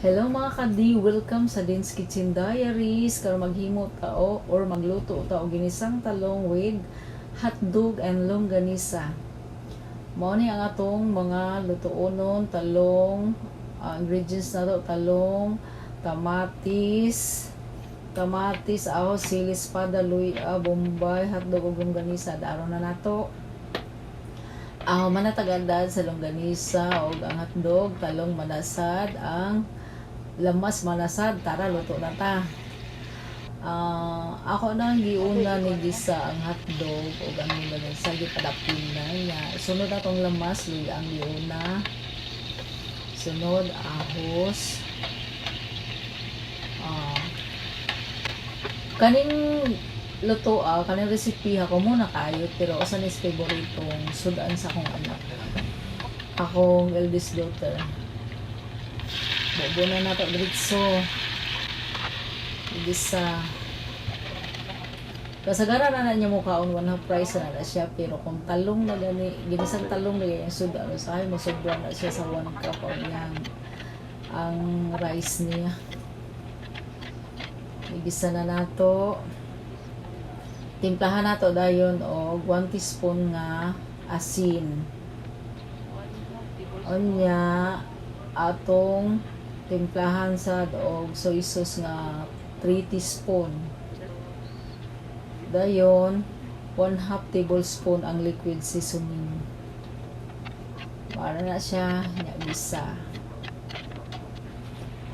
Hello, mga kadi, welcome sa Din's Kitchen Diaries. Karon maghimo ta or magluto ta og ginisang talong with hotdog and longganisa. Mao ni ang atong mga lutuonon: talong, ingredients nato, talong, kamatis, kamatis, aho, sili espada, luya, bombay, hotdog ug longganisa. Daron na nato. Aho man natagandad sa longganisa ug ang hotdog, talong manasad, ang lamas manasad. Tara, luto na ta. Ako na ang giuna ni gisa ang hotdog ug ang longganisa, gipadapin na niya. Sunod atong lamas, luya ang giuna. Sunod ahos. Kaning luto kaning recipe ako muna kayo, pero usa ni favoritong sudan sa akong anak. Akong eldest daughter. Bubo na nato diretso. Gisa. Kasagaran na na niya mukaon, one half rice na na siya, pero kung talong na gani, ginisang talong na gani sudan, usahay mo sobra na siya sa 1 cup ang iyang ang rice niya. Igisa na nato. Timplahan nato dayon og 1 teaspoon nga asin. Unya atong timplahan sad og soy sauce nga 3 teaspoon. Dayon 1 half tablespoon ang liquid seasoning. Para na siya, nya gisa.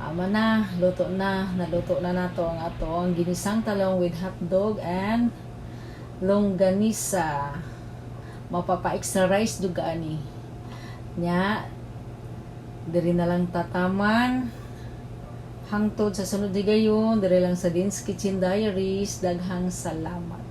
Ama na, luto na. Naluto na nato ang ato ang ginisang talong with hotdog and longganisa. Mapapa extra rice duga ani. Nya, diri na lang tataman. Hangtod sa sunod higayon, diri lang sa Din's Kitchen Diaries. Daghang salamat.